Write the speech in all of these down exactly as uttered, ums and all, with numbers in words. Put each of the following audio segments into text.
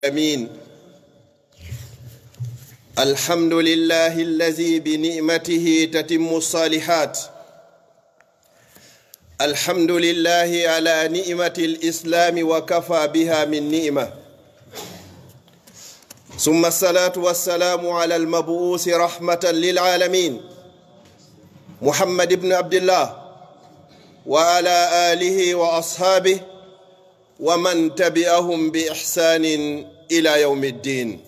آمين. الحمد لله الذي بنعمته تتم الصالحات. الحمد لله على نعمة الإسلام وكفى بها من نعمة. ثم الصلاة والسلام على المبعوث رحمة للعالمين محمد بن عبد الله وعلى آله وأصحابه ومن تبعهم بإحسان إلى يوم الدين.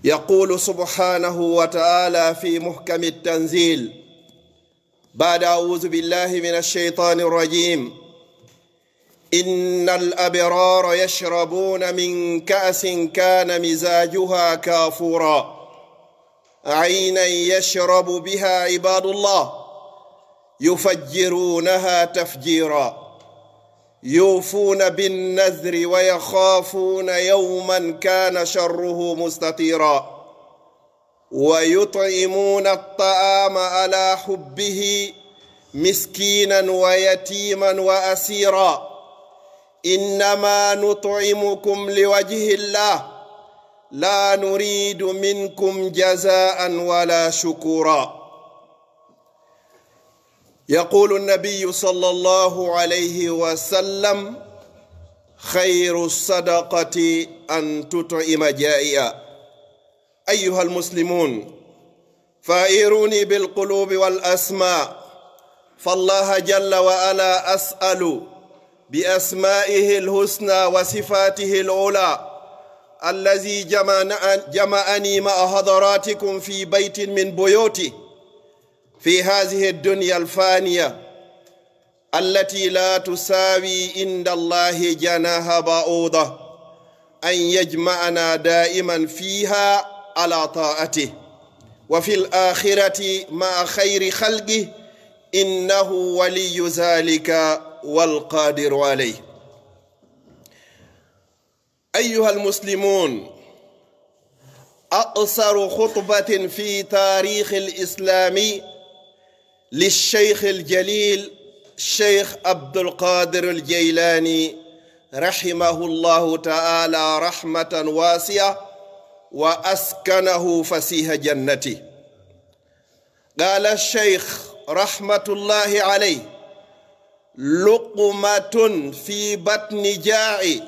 يقول سبحانه وتعالى في محكم التنزيل بعد أعوذ بالله من الشيطان الرجيم. إن الأبرار يشربون من كأس كان مزاجها كافورا. عينا يشرب بها عباد الله يفجرونها تفجيرا. يوفون بالنذر ويخافون يوما كان شره مستطيرا. ويطعمون الطعام على حبه مسكينا ويتيما وأسيرا. إنما نطعمكم لوجه الله لا نريد منكم جزاء ولا شكورا. يقول النبي صلى الله عليه وسلم: خير الصدقة أن تطعم جائعا. أيها المسلمون، فأعيروني بالقلوب والأسماع، فالله جل وعلا أسأل بأسمائه الحسنى وصفاته العلى الذي جمعنا-، جمعني مع حضراتكم في بيت من بيوته في هذه الدنيا الفانية التي لا تساوي عند الله جناح بعوضة، أن يجمعنا دائما فيها على طاعته، وفي الآخرة مع خير خلقه، إنه ولي ذلك والقادر عليه. أيها المسلمون، أقصر خطبة في تاريخ الإسلام للشيخ الجليل الشيخ عبد القادر الجيلاني رحمه الله تعالى رحمة واسعة وأسكنه فسيح جنته. قال الشيخ رحمة الله عليه: لقمة في بطن جائع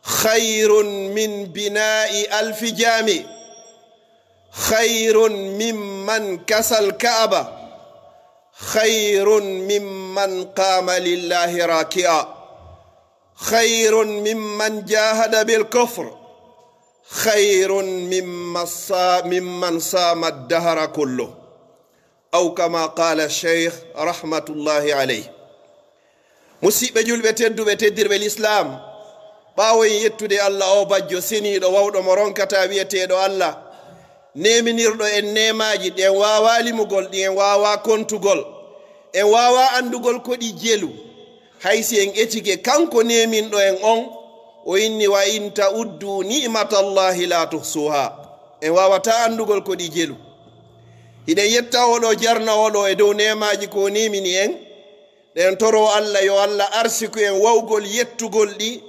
خير من بناء ألف جامع، خير ممن كسى الكعبة، خير ممن قام لله راكعا، خير ممن جاهد بالكفر، خير ممن صا-، ممن صام الدهر كله. أو كما قال الشيخ رحمة الله عليه. Musiɓɓe julɓe tedduɓe, teddirɓe Lislaam, ɓaawo en yettude Alla oo bajjo seniiɗo, wawɗo mo ronkataa, wi'eteeɗo Alla, neeminirɗo en neemaaji ɗi en waawaa limugol, ɗi en waawaa kontugol, en waawaa anndugol ko ɗi jelu, hay si en etike kanko neeminɗo en on, o inni: "Wa in ta'uddu ni'matallahi la tuhsuha." En waawataa anndugol ko ɗi jelu. Hiɗen yetta oo ɗoo jarnoowo ɗoo e dow neemaaji ko o neemini en, ɗen toroo Alla, yo Alla arsiku en wawgol yettugol ɗi,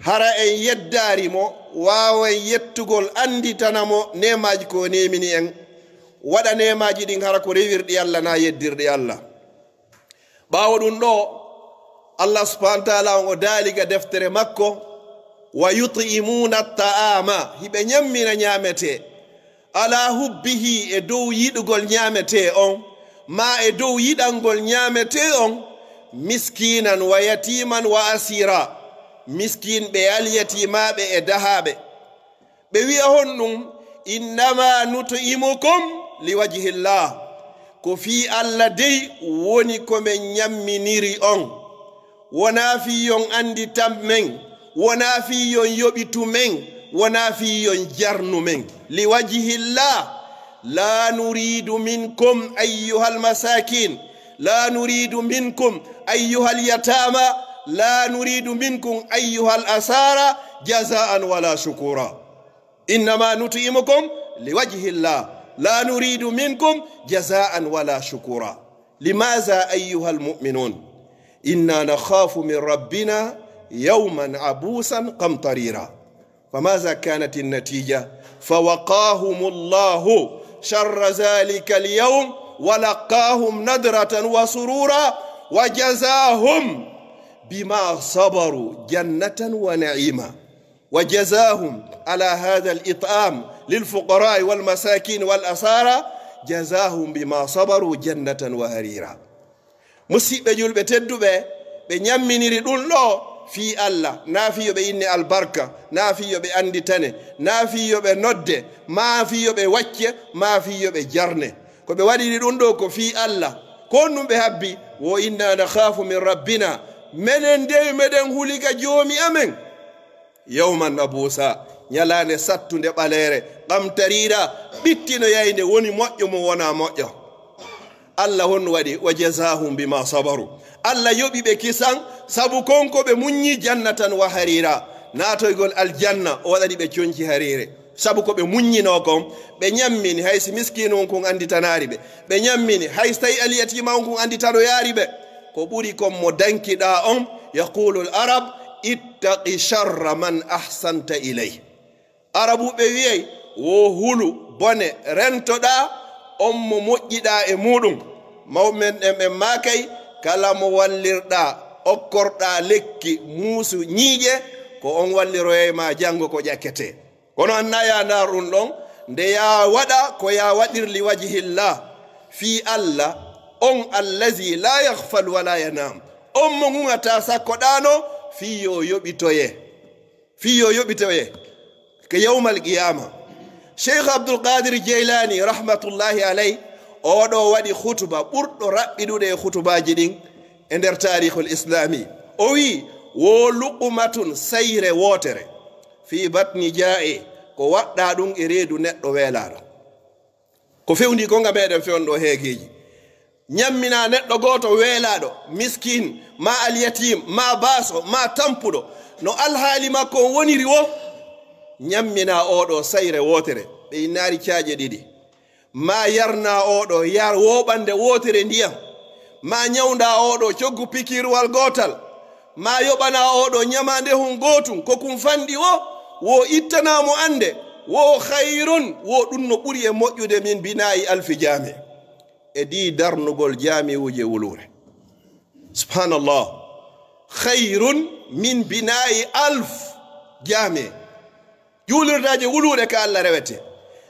hara en yeddaari mo, waawa en yettugol, annditana mo neemaaji ko o neemini en, waɗa neemaaji ɗin hara ko rewirɗi Alla naa yeddirɗi Alla. Ɓaawo ɗun ɗoo, Allah subhanahu wa ta'ala on o daali ga deftere makko, "Wa yut'imuuna ta'aama," hiɓe ɲammina ɲaametee, "ala hubbihi," e dow yiɗugol ɲaametee on, maa e dow yiɗangol ɲaametee on, "miskiinan wa yatiiman wa asiira," miskinɓe e alyatimaaɓe e dahaaɓe. Ɓe wi'a honɗun, "Innama nut'imukum liwajhillah." Ko fii Alla dey woni ko men ɲamminiri on. Wonaa fii yon anditan men, wonaa fii yon yoɓitu men, wonaa fii yon jarnu men. Liwajhillah, la nuridu minkum ayyuhal masakin, la nuridu minkum ayyuhal yatama, la nuridu minkum ayyuhal asara, jazaan wala shukura. إنما نطعمكم لوجه الله لا نريد منكم جزاء ولا شكورا. لماذا أيها المؤمنون؟ إنا نخاف من ربنا يوما عبوسا قمطريرا. فماذا كانت النتيجة؟ فوقاهم الله شر ذلك اليوم ولقاهم نضرة وسرورا وجزاهم بما صبروا جنة ونعيما. وجزاهم على هذا الإطعام للفقراء والمساكين والأسارى، جزاهم بما صبروا جنة وحريرا. Musiɓɓe julɓe tedduɓe, ɓe ñamminiri ɗun ɗoo fii Alla, naa fii yo ɓe inne albarka, naa fii yo ɓe annditane, naa fii yo ɓe nodde, maa fii yo ɓe wacce, maa fii yo ɓe jarne. Ko ɓe waɗiri ɗun ɗoo ko fii Alla. Ko honɗun ɓe habbi? Wo inna nakhafu min rabbina. Menen dey, meɗen huli ka Joomi amen. Yawman abusa, ñalaande sattunde ɓaleere, qamtariira, ɓittinoyaynde, woni moƴƴo mo wonaa moƴƴo. Alla honno waɗi? Wa jazaahum bima sabaru. Alla yoɓi ɓe kisan sabu kon ko ɓe muññi, jannatan wa hariira, naatoygol aljanna, o waɗani ɓe conci hariire. Sabu ko ɓe muññinoo kon, ɓe ñammini hay si miskiinu on kun annditanaali ɓe. Ɓe ñammini hay si tawi alyatiima on kun annditanoyaali ɓe. Ko ɓuri kon mo dankiɗaa on, yaqulu al arab, ittaqi sharra man ahsanta ilayh. Arabuɓe wi'ay, wo hulu bone rentoɗaa on mo moƴƴiɗaa e muuɗum. Mawɓe men ɓen ɓen maakay, kala mo wallirɗaa, okkorɗaa lekki, muusu, ñiiƴe, ko on walliroyay ma janngo ko ƴakketee. Kono annaa yaa ndaar ɗun ɗon, nde yaa waɗa ko yaa waɗir li wajhillah, fii Alla, on allazi la yaghfal wa la yanam, on mo ŋuŋataa sakko ɗaano, fii yo yoɓitoye. Fii yo yoɓitoye ka yawmal qiyaama. Sheikh Abdul Qadir Jeylaani, rahmatullahi alay, oo ɗoo waɗi khutuba ɓurɗo raɓɓiɗude e khutubaaji ɗin e nder taarikhul islaami. O wi'i, wo luqmatun, sayre wootere, fii batni jaa'i, ko waɗɗaa ɗun e reedu neɗɗo weelaaɗo. Ko fewndii kon ga meɗen fewndo heegeeji. Ñamminaa neɗɗo gooto weelaaɗo, miskin, maa alyatiim, maa baaso, maa tampuɗo, no alhaali makko on woniri woo. Ñamminaa oo ɗoo sayre wootere, ɓe innaali caaƴe ɗiɗi. Maa yarnaa oo ɗoo yar wooɓande wootere ndiyan. Maa ñawndaa oo ɗoo coggu pikiiruwal gootal. Maa yoɓanaa oo ɗoo ñamaande hun gootun, ko kun fanɗi woo, wo ittanaa mo annde, wo khayrun, wo ɗun no ɓuri e moƴƴude min binaa'i alfi jaami. E dii darnugol jaami'uuje wuluure. Subhanallah. Khayrun min binaa'i alf jaami. Juulirdaaje wuluure ka Alla rewete.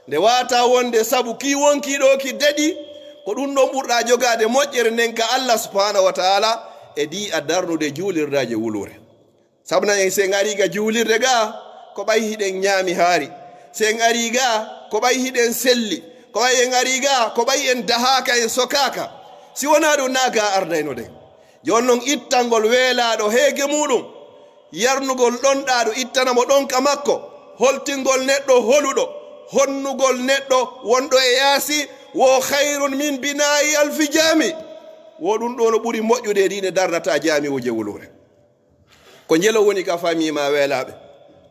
Nde waawataa wonde sabu kii wonkii ɗoo ki daɗi, ko ɗun ɗon ɓurɗaa jogaade moƴƴere nden ka Alla subhanahu wa ta'ala, e dii a darnude juulirdaaje wuluure. Sabu nan en, si en arii ga juulirde gaa, ko ɓay hiɗen ñaami haari. Si en arii gaa, ko ɓay hiɗen selli. Ko ɓay en arii gaa, ko ɓay en dahaaka, en sokaaka. Si wonaa ɗun, naa gaa ardayno ɗen. Jooni non, ittangol weelaaɗo heege muuɗum, yarnugol ɗonɗaaɗo, ittana mo ɗonka makko, holtingol neɗɗo holuɗo, honnugol neɗɗo wonɗo e yaasi, wo khayrun min binaa'i alfi jaami. Wo ɗun ɗoo no ɓuri moƴƴude e ɗii ɗe darnata jaami'uuje wuluure. Ko njelo woni ka famii maa weelaaɓe,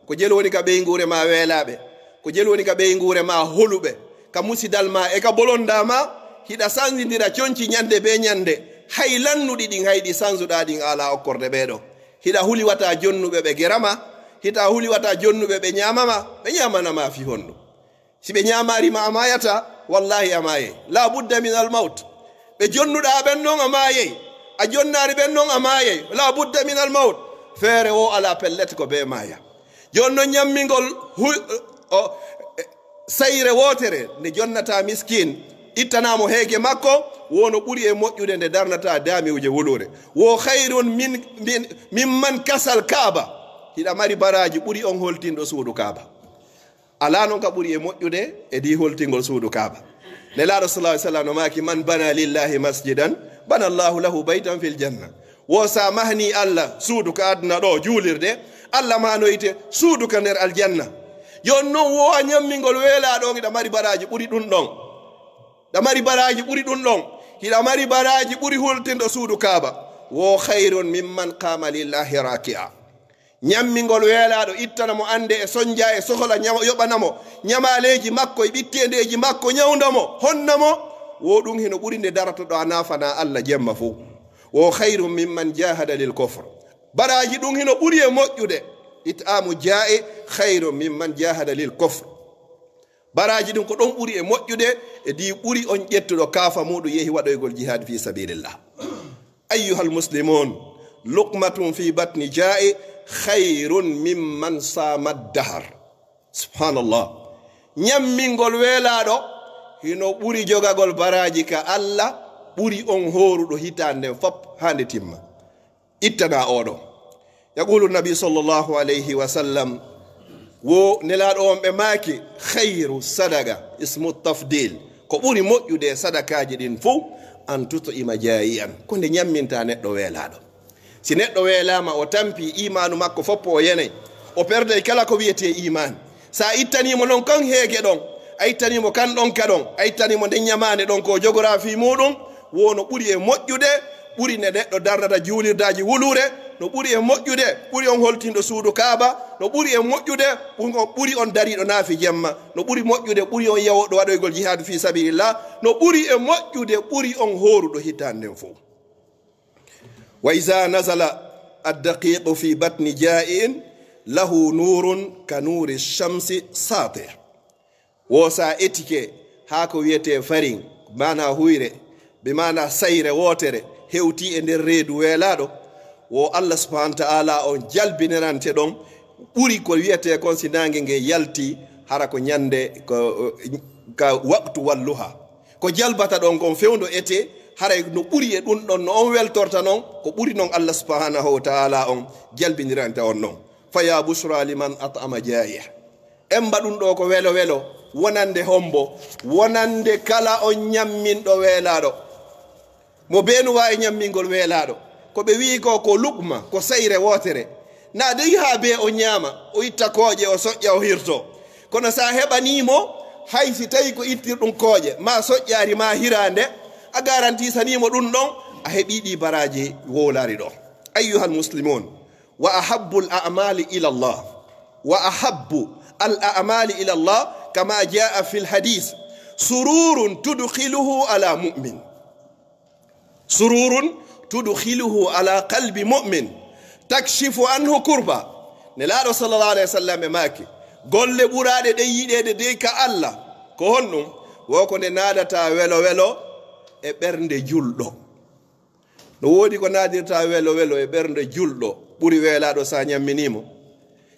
ko njelo woni ka ɓeynguure maa weelaaɓe, ko njelo woni ka ɓeynguure maa holuɓe, ka musidal maa e ka bolondaa maa, hiɗa sanzindira conci ñande bee ñande, hay lannuɗi ɗin, hay ɗi sanzuɗaa ɗin, a alaa okkorde ɓee ɗoo. Hiɗa huli wata jonnuɓe ɓe gera ma, hiɗa huli wata jonnuɓe ɓe ñaama ma, ɓe ñaamana ma fii honɗun? Si ɓe ñaamaali ma, a maayataa, wallaahi a maayay. La budda min al mawt. Ɓe jonnuɗaa ɓen non a maayay. A jonnaali ɓen non a maayay. La budda min al mawt. Feere woo alaa, pellet ko bee maaya. Jooni non ñammingol hu-, o, e, sayre wootere nde jonnataa miskin, ittanaa mo heege makko, wo no ɓuri e moƴƴude nde darnataa daamiwuje wuluure. Wo khayrun min, min, mimman kasal Kaaba. Hiɗa mari baraaji ɓuri on holtinɗo suudu Kaaba. Alaa non ka ɓuri e moƴƴude e dii holtingol suudu Kaaba. Nelaaɗo sallallahu alaihi wasallam no maaki, "Man bana lillahi masjidan, bana Allahu lahu baytan fil janna." Wo sa mahni Alla suudu ka aduna ɗoo, juulirde, Alla mahnoyte suudu ka nder aljanna. Jooni non wo a ñammingol weelaaɗo on, hiɗa mari baraaji ɓuri ɗun ɗon. Hiɗa mari baraaji ɓuri ɗun ɗon. Hiɗa mari baraaji ɓuri holtinɗo suudu Kaaba. Wo khayrun mimman qama lillahi raki'a. Ñammingol weelaaɗo, ittana mo annde e sonja e sohla, ñama-, yoɓana mo ñamaaleeji makko e ɓitteendeeji makko, ñawnda mo, honna mo, wo ɗun hino ɓuri nde darotoɗaa naafanaa Alla jemma fow. Wo khayrun mimman jahada lil kufr. Baraaji ɗum hino ɓuri e moƴƴude. It'amu jaa'i khayrun mimman jahada lil kufr. Baraaji ɗum ko ɗon ɓuri e moƴƴude, e ɗi ɓuri on ƴettuɗo kaafa muɗum yehi waɗoygol jihaad fi sabilillah. Ayyuhal muslimun, luqmatun fi batni jaa'i khayrun mimman sama dahar. Subhanallah. Ñammingol weelaaɗo hino ɓuri jogagol baraaji ka Alla, ɓuri on hooruɗo hitaande nden fop haa nde timma. Ittana oɗo. Yaqulu nabi sallallahu alayhi wa sallam, wo nelaaɗo on ɓe maaki, khayru sadaqa, ismu tafdil. Ko ɓuri moƴƴude e sadakaaji ɗin fow, an tut'ima jaa'i'an. Ko nde ñamminta neɗɗo weelaaɗo. Si neɗɗo weelaama, o tampi iimaanu makko foppo o yenay. O perday kala ko wi'etee iimaan. Sa ittanii mo non kan heege ɗon, a ittanii mo kan ɗon ka ɗon, a ittanii mo nden ñamaande ɗon ko o jogoraa fii muuɗum, wo no ɓuri e moƴƴude, ɓuri nde neɗɗo darnata juulirdaaji wuluure, no ɓuri e moƴƴude, ɓuri on holtinɗo suudu Kaaba, no ɓuri e moƴƴude, ɓuri on, ɓuri on dariiɗo naafi jemma, no ɓuri moƴƴude, ɓuri on yahoɗo waɗoygol jihaadu fii sabilillah, no ɓuri e moƴƴude, ɓuri on hooruɗo hitaande nden fow. وإذا نزل الدقيق في بطن جائع له نور كنور الشمس ساطع. Wo sa etike haa ko wi'etee farin, maanaa huyre, bi maanaa sayre wootere, hewti e nder reedu weelaaɗo, wo Allah subhanahu wa ta'ala on jalbinirante ɗon, ɓuri ko wi'etee kon si naange nge yalti, hara ko ñande, ko, ka waqtu walluha. Ko jalbata ɗon kon fewndo etee, haray no ɓuri e ɗum ɗon, no on weltorta non, ko ɓuri non Allah subhanahu wa ta'ala on jalbiniranta on non. Fa ya bushra liman at'ama jaa'i'. Emba ɗum ɗo ko welo welo, wonande hombo, wonande kala on ñamminɗo weelaaɗo. Mo beenuwa e ñammingol weelaaɗo. Ko ɓe wi'i ko, ko luqma, ko sayre wootere. Na dey haa bee o ñaama, o itta kooƴe, o soƴƴa, o hirto. Kono sa heɓanii mo, hay si tawi ko ittirɗum kooƴe, maa soƴƴaari, maa hiraande, a garantisanii mo ɗum ɗon, a heɓii ɗii baraaji wowlaari ɗo. Ayyuhal muslimun, wa ahabbul a'mali ila Allah. Wa ahabbu al a'mali ila Allah, kama jaa fil hadis. Sururun tudkhiluhu ala mu'min. Sururun tudkhiluhu ala qalbi mu'min, takshifu anhu kurba. Nelaaɗo sallallahu alayhi wa sallam e maaki, golle ɓuraaɗe ɗe yiɗeede dey ka Allah, ko honɗum? Wo ko nde naadata welo welo e ɓernde julɗo. No woodi ko naadirta welo welo e ɓernde julɗo ɓuri weelaaɗo sa ñamminii mo.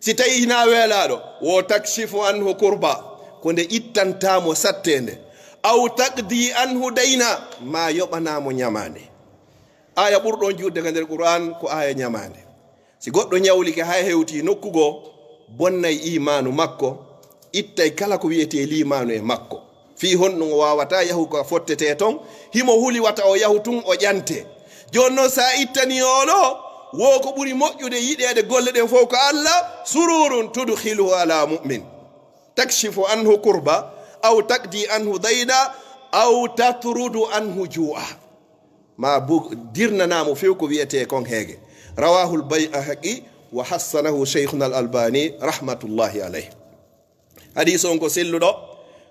Si tawi hinaa weelaaɗo, wo takshifu anhu kurba, ko nde ittantaa mo satteende. Aw taqdi anhu dayna, maa yoɓanaa mo ñamaande. Aaya ɓurɗo on juutde ka nder Qur'aan ko aaya ñamaande. Si goɗɗo ñawlike hay hewtii nokku goo, bonnay iimaanu makko, ittay kala ko wi'etee liimaanu e makko. Fii honɗum o waawataa yahugo ka fottetee ton, himo huli wata o yahu tun o ƴante. Jooni non, si a ittanii oo ɗoo, wo ko ɓuri moƴƴude yiɗeede golle ɗen fow ko Alla, sururun tudkhiluhu ala mu'min. Takshifu anhu kurba, aw taqdi anhu dayna, aw tatrudu anhu juu'a. Ma bu-, dirnanaa mo few ko wi'etee kon heege. Rawahul Bayhaqi wa hassanahu Shaykhuna al Albani rahmatullahi alayh. Hadiis on ko selluɗo,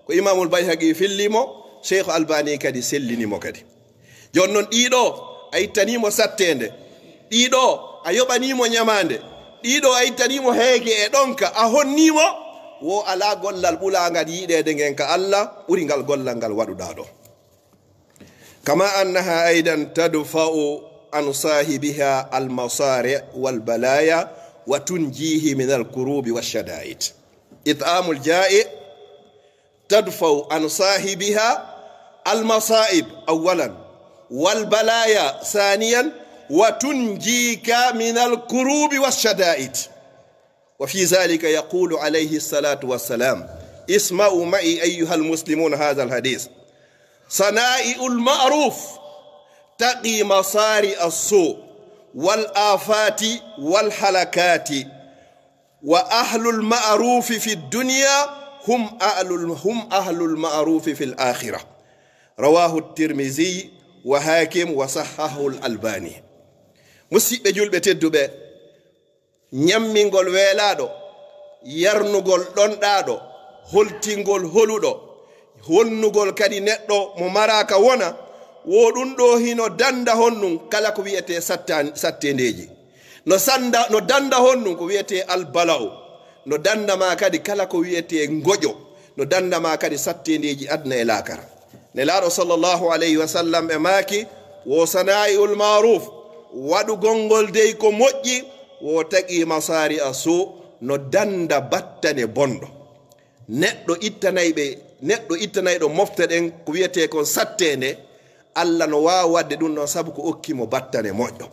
ko Imaamul Bayhaqi filli mo, Sheikh Albani kadi sellini mo kadi. Jooni non ɗiɗo a ittanii mo satteende, ɗiɗo a yoɓanii mo ñamaande, ɗiɗo a ittanii mo heege e ɗonka, a honnii mo, wo alaa gollal ɓulaangal yiɗeede ngen ka Alla ɓuri ngal gollal ngal waɗuɗaa ɗo. كما أنها أيضا تدفع عن صاحبها المصارع والبلايا وتنجيه من الكروب والشدائد. إطعام الجائع تدفع عن صاحبها المصائب أولا، والبلايا ثانيا، وتنجيك من الكروب والشدائد. وفي ذلك يقول عليه الصلاة والسلام، اسمعوا معي أيها المسلمون هذا الحديث، صنائع المعروف تقي مصارع السوء والآفات والهلكات، وأهل المعروف في الدنيا هم أهل، هم أهل المعروف في الآخرة. رواه الترمذي وحاكم وصححه الألباني. Musiɗɓe julɓe tedduɓe, ñammingol weelaaɗo, yarnugol ɗonɗaaɗo, holtingol holuɗo, honnugol kadi neɗɗo mo maraaka wona, wo ɗum ɗoo hino dannda honɗum kala ko wi'etee sattaan-, satteendeeji. No sanda, no danda honɗun ko wi'etee albala'u. No danda ma kadi kala ko wi'etee ngoƴo. No danda ma kadi satteendeeji aduna e laakara. Nelaaɗo sallallahu alayhi wa sallam e maaki, wo sanaa'iul ma'ruf, waɗugol ngol dey ko moƴƴi, wo taqi masaari a suu, no danda battane bonɗo. Neɗɗo ittanayɓe, neɗɗo ittanayɗo mofte ɗen ko wi'etee kon satteende, Alla no waawa waɗde ɗun ɗon sabu ko okki mo battane moƴƴo.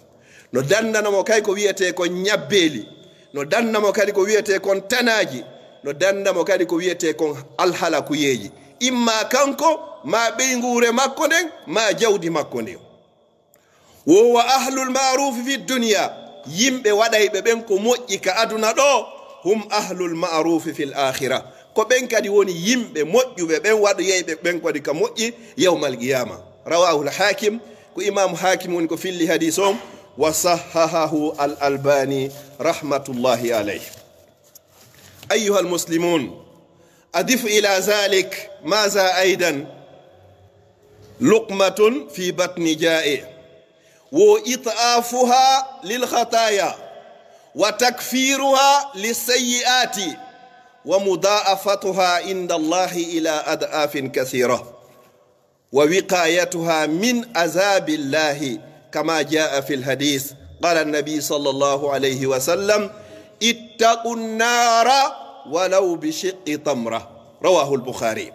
No dandana mo kay ko wi'etee kon ñabbeeli. No danda mo kadi ko wi'etee kon tanaaji. No danda mo kadi ko wi'etee kon alhalakuyeeji. Imma kanko, maa ɓeynguure makko nden, maa jawdi makko ndin. Wo wa ahlul ma'rufi fi dunya, yimɓe waɗayɓe ɓen ko moƴƴi ka aduna ɗoo, hum ahlul ma'rufi fil akhira. Ko ɓen kadi woni yimɓe moƴƴuɓe ɓen, waɗoyayɓe ɓen kadi ka moƴƴi yawmal qiyama. Rawahul Hakim, ko Imam Hakim woni ko filli hadis on, wa sahhahahu al Albani rahmatullahi alayh. Ayyuhal muslimun, adif ila zalik maza aidan, luqmatun fi batni ja'i, wa it'afuha lil khataya, wa takfiruha lis sayyi'ati, wa mudha'afatuha inda Allahi ila ad'afin kathira. ووقايتها من عذاب الله كما جاء في الحديث. قال النبي صلى الله عليه وسلم: اتقوا النار ولو بشق تمرة. رواه البخاري.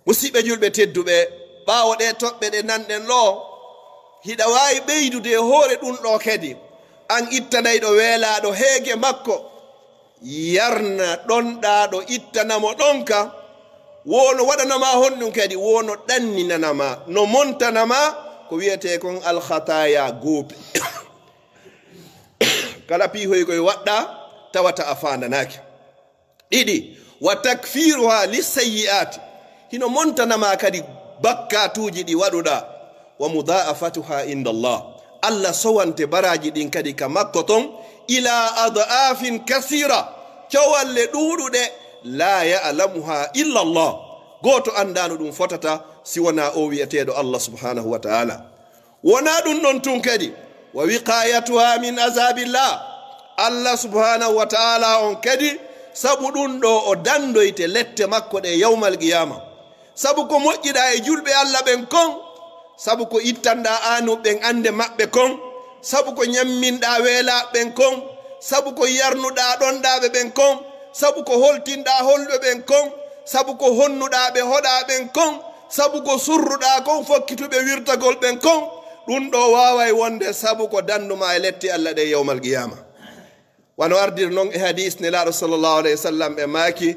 Musiɓɓe julɓe tedduɓe, ɓaawo ɗee toɓɓe ɗe nanɗen ɗoo, hiɗa waawi ɓeydude e hoore ɗun ɗoo kadi, an ittanayɗo weelaaɗo heege makko, yarna ɗon ɗaa ɗo ittana mo ɗon ka, wo no waɗana ma honɗun kadi, wo no ɗanninana ma, no montana ma ko wi'etee kon alkhataya goopi. Kala piihoy koy waɗɗa, tawata a faandanaaki. Ɗiɗi, wa takfiruha li sayyi'ati. Hino montana ma kadi bakkaatuuji ɗi waɗuɗaa. Wa mudha'afatuha inda Allah. Allah sowante baraaji ɗin kadi ka makko ton, ila ad'afin kasira, cowalle ɗuuɗuɗe, la ya'lamuha illa Allah. Gooto anndaano ɗum fotata si wonaa o wi'eteeɗo Allah subhanahu wa ta'ala. Wonaa ɗum ɗon tun kadi, wa wiqayatuha min azabillah. Allah subhanahu wa ta'ala on kadi, sabu ɗum ɗo o dandoyte lette makko ɗe yawmal qiyama. Sabu ko moƴƴiɗaa e julɓe Alla ɓen kon, sabu ko ittanɗaa aanuɓe ɓen annde maɓɓe kon, sabu ko ñamminɗaa weelaaɓe ɓen kon, sabu ko yarnuɗaa ɗonɗaaɓe ɓen kon, sabu ko holtinɗaa holɓe ɓen kon, sabu ko honnuɗaa ɓe hoɗaa ɓen kon, sabu ko surruɗaa kon fokkituɓe wirtagol ɓen kon, ɗun ɗoo waaway wonde sabu ko dandumaa e lette Alla ɗen yawmal qiyaama. Wano ardiri non e hadiis Nelaaɗo sallallahu alayhi wa sallam ɓe maaki,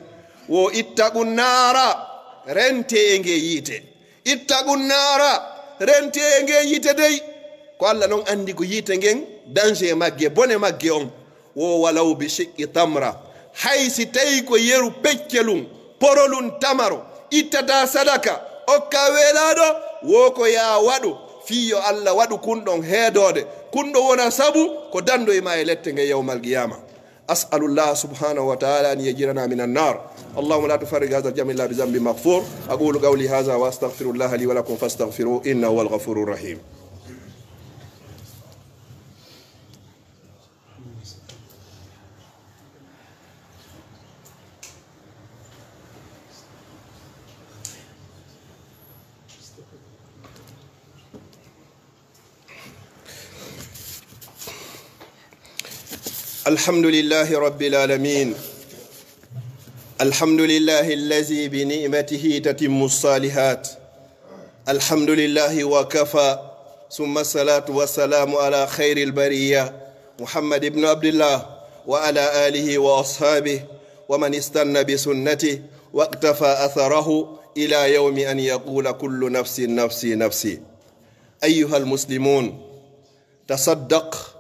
wo ittaqu naara, rentee e ngee yiite. Ittaqu naara, rentee e ngee yiite dey. Ko Alla non anndi ko yiite ngen, danger magge, bone magge on. Wo walaw bi shiqqi tamra. Hay si tawi ko yeru peccelun, porolun tamaro, ittataa sadaka, okkaa weelaaɗo, wo ko yaa waɗu, fii yo Alla waɗu kun ɗon heedoode, kun ɗon wona sabu ko dandoy maa e lette nge yawmal qiyaama. أسأل الله سبحانه وتعالى أن يجيرنا من النار. اللهم لا تفرق هذا الجمع إلا بذنب مغفور. أقول قولي هذا وأستغفر الله لي ولكم فاستغفروه إنه هو الغفور الرحيم. الحمد لله رب العالمين. الحمد لله الذي بنعمته تتم الصالحات. الحمد لله وكفى، ثم الصلاة والسلام على خير البرية محمد بن عبد الله وعلى آله وأصحابه ومن استن بسنته واقتفى أثره إلى يوم أن يقول كل نفس نفسي نفسي. أيها المسلمون، تصدق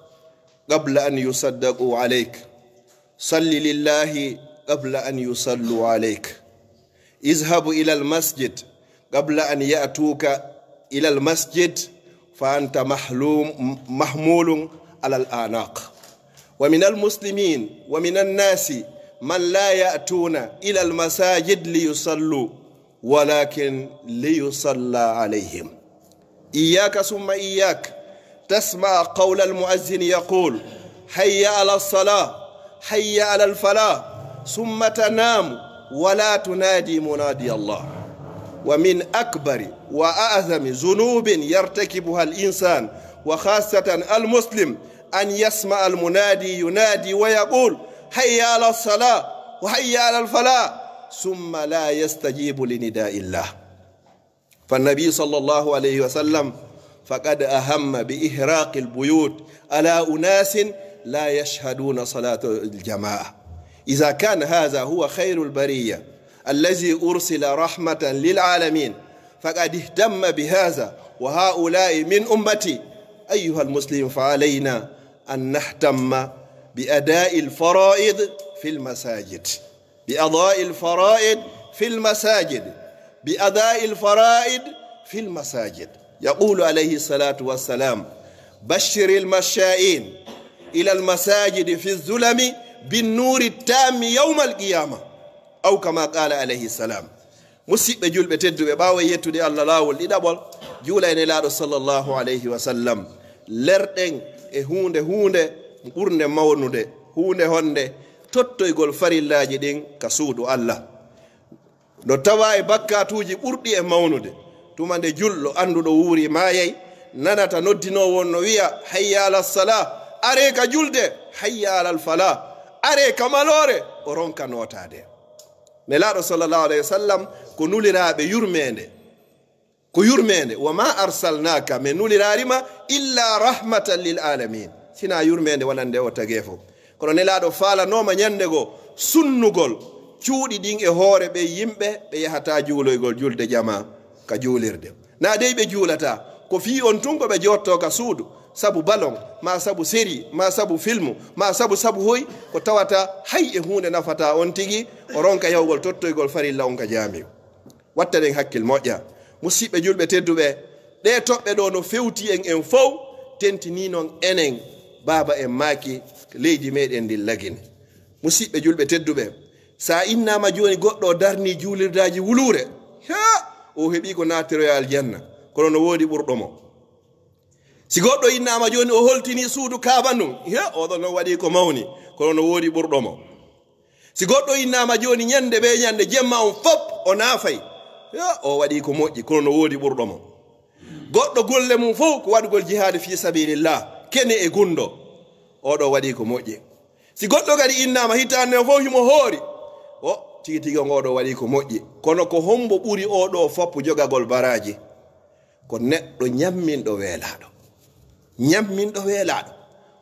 قبل أن يصدقوا عليك. صل لله قبل أن يصلوا عليك. اذهب إلى المسجد قبل أن يأتوك إلى المسجد، فأنت محلوم، محمول على الأعناق. ومن المسلمين ومن الناس من لا يأتون إلى المساجد ليصلوا، ولكن ليصلى عليهم. إياك ثم إياك تسمع قول المؤذن يقول: حي على الصلاة، حي على الفلاح، ثم تنام ولا تنادي منادي الله. ومن أكبر وأعظم ذنوب يرتكبها الإنسان، وخاصة المسلم، أن يسمع المنادي ينادي ويقول: حي على الصلاة وحي على الفلاح، ثم لا يستجيب لنداء الله. فالنبي صلى الله عليه وسلم فقد أهم بإحراق البيوت على أناس لا يشهدون صلاة الجماعة. إذا كان هذا هو خير البرية الذي أرسل رحمة للعالمين فقد اهتم بهذا، وهؤلاء من أمتي، أيها المسلم، فعلينا أن نهتم بأداء الفرائض في المساجد. بأداء الفرائض في المساجد، بأداء الفرائض في المساجد. يقول عليه الصلاة والسلام: بشر المشائين إلى المساجد في الظلم بالنور التام يوم القيامة، أو كما قال عليه السلام. Musiɓɓe julɓe tedduɓe, ɓaawo e yettude Allah laawol ɗiɗaɓol, juula e Nelaaɗo sallallahu alayhi wa sallam, lerɗen e huunde huunde ɓurnde mawnude, huunde honde? Tottoygol farillaaji ɗin ka suudu Allah. No tawaa e bakkaatuuji ɓurɗi e mawnude, tuma nde julɗo annduɗo wuuri maayay, nanata noddinoowo on no wi'a: "Hayya ala salaa, aree ka julde, hayya ala falaa, aree ka maloore," o ronka nootaade. Nelaaɗo sallallahu alayhi wa sallam ko nuliraaɓe yurmeende. Ko yurmeende, "Wa ma arsalnaaka", men nuliraari ma, "illa rahmatan lil alamin", sinaa yurmeende wonande o tagee fof. Kono Nelaaɗo faalanooma ñannde goo sunnugol cuuɗi ɗin e hoore ɓen yimɓe ɓe yahataa juuloygol julde jamaa ka juulirde. Naa dey ɓe juulataa, ko fii on tun ko ɓe jooɗotoo ka suudu, sabu balon, maa sabu seri, maa sabu filmu, maa sabu, sabu hoy, ko tawata hay e huunde nafataa on tigi, o ronka yahugol tottoygol farilla on ka jaamiiru. Wattaɗen hakkil moƴƴa. Musiɓɓe julɓe tedduɓe, ɗee toɓɓe ɗoo no fewti en en fow, tentinii non enen, baaba en maaki, leydi meɗen ndin Lagine. Musiɓɓe julɓe tedduɓe, sa innaama jooni goɗɗo o darnii juulirdaaji wuluure, haa, o heɓii ko naatiroya aljanna, kono no woodi ɓurɗo mo. Si goɗɗo innaama jooni o holtinii suudu Kaaba ndun, haa, oɗo non waɗii ko mawni, kono no woodi ɓurɗo mo. Si goɗɗo innaama jooni ñande bee ñande, jemma on fop o naafay, yo, o waɗii ko moƴƴi, kono no woodi ɓurɗo mo. Goɗɗo golle mum fof ko waɗugol jihaadi fii sabilillah, kene e gunndo, oɗo waɗii ko moƴƴi. Si goɗɗo kadi innaama hitaande on fof himo hoori, o tigi tigi on oɗo waɗii ko moƴƴi. Kono ko hombo ɓuri oɗo fop jogagol baraaji? Ko neɗɗo ñamminɗo weelaaɗo. Ñamminɗo weelaaɗo.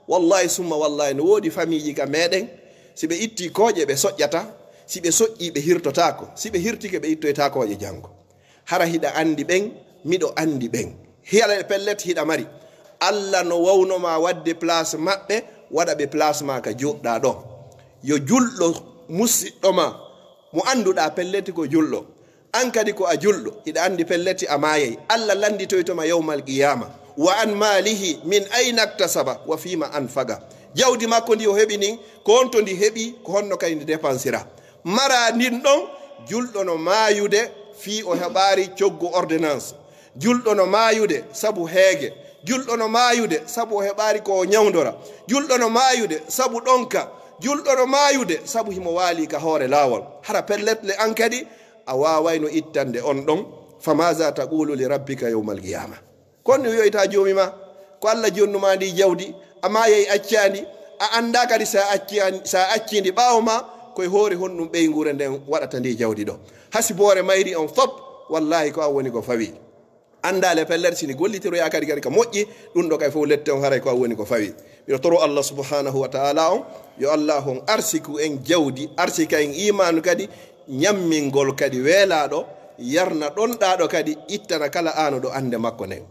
Wallahi summa wallahi, no woodi famiiji ka meɗen, si ɓe ittii kooƴe, ɓe soƴƴata, si ɓe soƴƴii, ɓe hirtotaako, si ɓe hirtike, ɓe ittoytaa kooƴe janngo. Hara hiɗa anndi ɓen, miɗo anndi ɓen. Hiyala e pellet hiɗa mari. Alla no wawno ma waɗde place maɓɓe, waɗa ɓe place ma ka jooɗɗaa ɗo. Yo julɗo musiɗɗo ma, mo annduɗaa pellet ko julɗo, an kadi ko a julɗo, hiɗa anndi pelleti a maayay. Alla lannditoyto ma yawmal qiyaama. Wa an maalihi min ayna iktasaba wa fiima anfaqa. Jawdi makko ndi o heɓi ndin, ko honto ndi heɓi, ko honno kadi ndi depansira. Mara ndin ɗon, julɗo no maayude fii o heɓaari coggu ordonnance. Julɗo no maayude sabu heege. Julɗo no maayude sabu o heɓaari ko o ñawndora. Julɗo no maayude sabu ɗonka. Julɗo no maayude sabu himo waali ka hoore laawol. Hara pellet le an kadi, a waawayno ittande on ɗon, "Fa maaza taqulu li rabbika yawmal qiyaama?" Kon no wi'oyta Joomi ma, ko Alla jonnu ma ndi jawdi, a maayay accaa ndi, a anndaa kadi sa acci-, sa accii ndi ɓaawo ma, ko e hoore honɗun ɓeynguure nden waɗata ndi jawdi ɗo. Hasiboore mayri on fop, wallaahi ko an woni ko fawi. Anndaale pellet si ndi gollitiroyaa kadi, kadi ka moƴƴi, ɗun ɗo kay fof lette on haray ko an woni ko fawi. Miɗo toro Allah subhanahu wa ta'ala on, yo Allah on arsiku en jawdi, arsika en iimaanu kadi, ñammingol kadi weelaaɗo, yarna ɗonɗaaɗo kadi, ittana kala aanuɗo annde makko nden.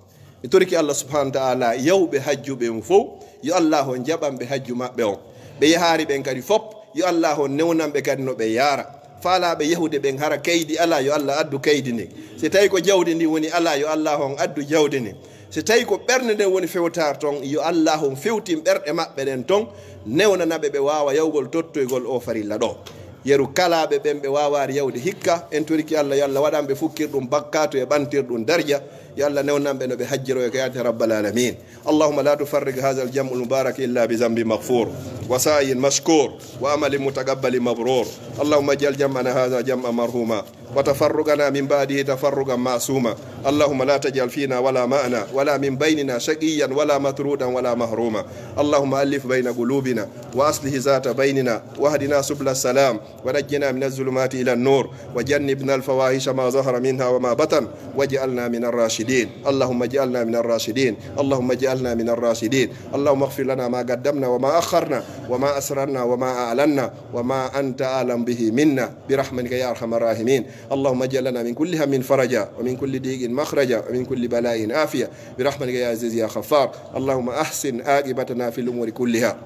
Mi torike Allah subhanahu wa ta'ala yawɓe hajjuɓe on fow, yo Allah on jaɓan ɓe hajju maɓɓe on. Ɓe yahaari ɓen kadi fop, yo Allah on newnan ɓe kadi no ɓe yaara. Faalaaɓe yahude ɓen hara kaydi alaa, yo Allah addu kaydi ndin. Si tawi ko jawdi ndin woni alaa, yo Allah on addu jawdi ndin. Si tawi ko ɓernde nden woni fewtaare ton, yo Allah on fewtin ɓerɗe maɓɓe ɗen ton, newnana ɓe ɓe waawa yahugol tottoygol oo farilla ɗoo. Yeru kalaaɓe ɓen ɓe waawaari yahude hikka, en torike Allah, yo Allah waɗan ɓe fukkirɗum bakkaatu e ɓantirɗum darja. Yo Allah newnan ɓe no ɓe hajjiroyta ka yaade rabbal alamin. اللهم لا تفرق هذا الجمع المبارك إلا بذنب مغفور وسعي مشكور وعمل متقبل مبرور. اللهم اجعل جمعنا هذا جمعا مرحوما وتفرقنا من بعده تفرقا معصوما. اللهم لا تجعل فينا ولا معنا ولا من بيننا شقيا ولا مطرودا ولا محروما. اللهم ألف بين قلوبنا وأصلح ذات بيننا واهدنا سبل السلام ونجنا من الظلمات إلى النور وجنبنا الفواحش ما ظهر منها وما بطن واجعلنا من الراشدين. اللهم اجعلنا من الراشدين. اللهم اجعلنا من الراشدين. اللهم اغفر لنا ما قدمنا وما أخرنا وما أسررنا وما أعلنا وما أنت أعلم به منا برحمتك يا أرحم الراحمين. اللهم اجعل لنا من كل هم فرجا ومن كل ضيق مخرجا ومن كل بلاء عافية برحمتك يا عزيز يا غفار. اللهم أحسن عاقبتنا في الأمور كلها.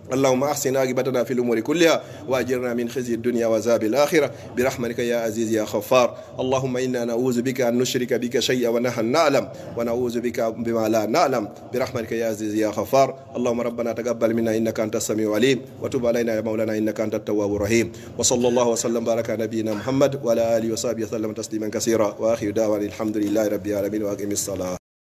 اللهم أحسن عاقبتنا في الأمور كلها وأجرنا من خزي الدنيا وعذاب الآخرة برحمتك يا عزيز يا غفار. اللهم إنا نعوذ بك أن نشرك بك شيئا ونحن نعلم ونعوذ بك بما لا نعلم برحمتك يا عزيز يا غفار. اللهم ربنا تقبل منا إنك أنت السميع العليم وتب علينا يا مولانا إنك أنت التواب الرحيم. وصلى الله وسلم وبارك على نبينا محمد وعلى آله وصحبه وسلم تسليما كثيرا. وآخر دعوانا الحمد لله رب العالمين. وأقم الصلاة.